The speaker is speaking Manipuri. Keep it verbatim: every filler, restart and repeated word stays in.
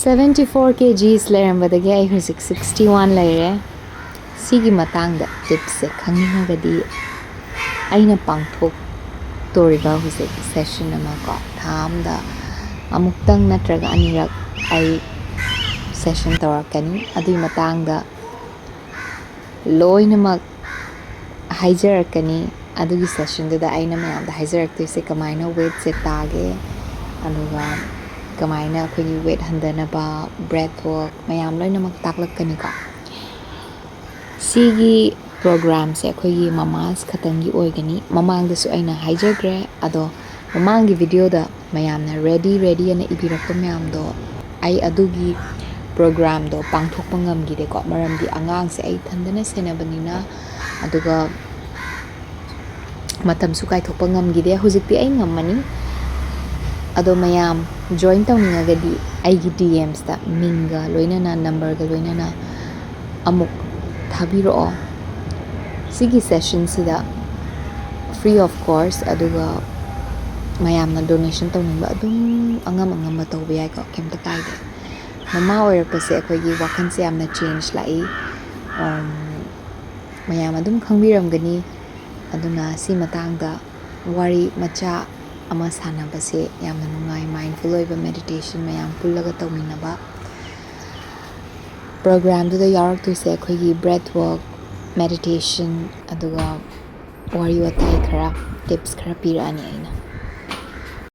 Seventy four kgs ꯂꯩꯔꯝꯕꯗꯒꯤ ꯑꯩ ꯍꯧꯖꯤꯛ sixty one ꯂꯩꯔꯦ꯫ ꯁꯤꯒꯤ ꯃꯇꯥꯡꯗ ꯇꯤꯞꯁꯁꯦ ꯈꯪꯅꯤꯡꯉꯒꯗꯤ, ꯑꯩꯅ ꯄꯥꯡꯊꯣꯛꯇꯣꯔꯤꯕ ꯍꯧꯖꯤꯛ ꯁꯦꯁꯟ ꯑꯃ ꯀꯣ, ꯊꯥ ꯑꯃꯗ ꯑꯃꯨꯛꯇꯪ ꯅꯠꯇ꯭ꯔꯒ ꯑꯅꯤꯔꯛ ꯑꯩ ꯁꯦꯁꯟ ꯇꯧꯔꯛꯀꯅꯤ꯫ ꯑꯗꯨꯒꯤ ꯃꯇꯥꯡꯗ ꯂꯣꯏꯅꯃꯛ ꯍꯥꯏꯖꯔꯛꯀꯅꯤ꯫ ꯑꯗꯨꯒꯤ ꯁꯦꯁꯟꯗꯨꯗ ꯑꯩꯅ ꯃꯌꯥꯝꯗ ꯍꯥꯏꯖꯔꯛꯇꯣꯏꯁꯦ ꯀꯃꯥꯏꯅ ꯋꯦꯠꯁꯦ ꯇꯥꯒꯦ, ꯑꯗꯨꯒ ꯀꯃꯥꯏꯅ ꯑꯩꯈꯣꯏꯒꯤ ꯋꯦꯠ ꯍꯟꯊꯅꯕ, ꯕ꯭ꯔꯦꯠ ꯋꯥꯛ, ꯃꯌꯥꯝ ꯂꯣꯏꯅꯃꯛ ꯇꯥꯛꯂꯛꯀꯅꯤꯀꯣ꯫ ꯁꯤꯒꯤ ꯄ꯭ꯔꯣꯒ꯭ꯔꯥꯝꯁꯦ ꯑꯩꯈꯣꯏꯒꯤ ꯃꯃꯥꯁ ꯈꯛꯇꯪꯒꯤ ꯑꯣꯏꯒꯅꯤ꯫ ꯃꯃꯥꯡꯗꯁꯨ ꯑꯩꯅ ꯍꯥꯏꯖꯈ꯭ꯔꯦ, ꯑꯗꯣ ꯃꯃꯥꯡꯒꯤ ꯚꯤꯗꯤꯑꯣꯗ ꯃꯌꯥꯝꯅ ꯔꯦꯗꯤ ꯔꯦꯗꯤ ꯑꯅ ꯏꯕꯤꯔꯛꯄ ꯃꯌꯥꯝꯗꯣ, ꯑꯩ ꯑꯗꯨꯒꯤ ꯄ꯭ꯔꯣꯒ꯭ꯔꯥꯝꯗꯣ ꯄꯥꯡꯊꯣꯛꯄ ꯉꯝꯈꯤꯗꯦꯀꯣ, ꯃꯔꯝꯗꯤ ꯑꯉꯥꯡꯁꯦ ꯑꯩ ꯏꯊꯟꯗꯅ ꯁꯦꯟꯅꯕꯅꯤꯅ, ꯑꯗꯨꯒ ꯃꯇꯝꯁꯨ ꯀꯥꯏꯊꯣꯛꯄ ꯉꯝꯈꯤꯗꯦ꯫ ꯍꯧꯖꯤꯛꯇꯤ ꯑꯩ ꯉꯝꯃꯅꯤ꯫ ꯑꯗꯣ ꯃꯌꯥꯝ ꯖꯣꯏꯟ ꯇꯧꯅꯤꯡꯉꯒꯗꯤ ꯑꯩꯒꯤ ꯗꯤ ꯑꯦꯝꯁꯇ ꯃꯤꯡꯒ ꯂꯣꯏꯅꯅ, ꯅꯝꯕꯔꯒ ꯂꯣꯏꯅꯅ ꯑꯃꯨꯛ ꯊꯥꯕꯤꯔꯛꯑꯣ꯫ ꯁꯤꯒꯤ ꯁꯦꯁꯟꯁꯤꯗ free of cost, ꯑꯗꯨꯒ ꯃꯌꯥꯝꯅ ꯗꯣꯅꯦꯁꯟ ꯇꯧꯅꯤꯡꯕ ꯑꯗꯨꯝ ꯑꯉꯝ ꯑꯉꯝꯕ ꯇꯧꯕ ꯌꯥꯏꯀꯣ, ꯀꯩꯝꯇ ꯀꯥꯏꯗꯦ꯫ ꯃꯃꯥ ꯑꯣꯏꯔꯛꯄꯁꯦ ꯑꯩꯈꯣꯏꯒꯤ ꯋꯥꯈꯜꯁꯦ ꯌꯥꯝꯅ ꯆꯦꯟꯖ ꯂꯥꯛꯏ꯫ ꯑꯝ, ꯃꯌꯥꯝ ꯑꯗꯨꯝ ꯈꯪꯕꯤꯔꯝꯒꯅꯤ꯫ ꯑꯗꯨꯅ ꯁꯤ ꯃꯇꯥꯡꯗ ꯋꯥꯔꯤ ꯃꯆꯥ ꯑꯃ ꯁꯥꯟꯅꯕꯁꯦ ꯌꯥꯝꯅ ꯅꯨꯡꯉꯥꯏ, ꯃꯥꯏꯟꯐꯨꯜ ꯑꯣꯏꯕ ꯃꯦꯗꯤꯇꯦꯁꯟ ꯃꯌꯥꯝ ꯄꯨꯜꯂꯒ ꯇꯧꯃꯤꯟꯅꯕ꯫ ꯄ꯭ꯔꯣꯒ꯭ꯔꯥꯝꯗꯨꯗ ꯌꯥꯎꯔꯛꯇꯣꯏꯁꯦ ꯑꯩꯈꯣꯏꯒꯤ ꯕ꯭ꯔꯦꯠ ꯋꯥꯛ, ꯃꯦꯗꯤꯇꯦꯁꯟ, ꯑꯗꯨꯒ ꯋꯥꯔꯤ ꯋꯥꯇꯥꯏ ꯈꯔ, ꯇꯤꯞꯁ ꯈꯔ ꯄꯤꯔꯛꯑꯅꯤ ꯑꯩꯅ꯫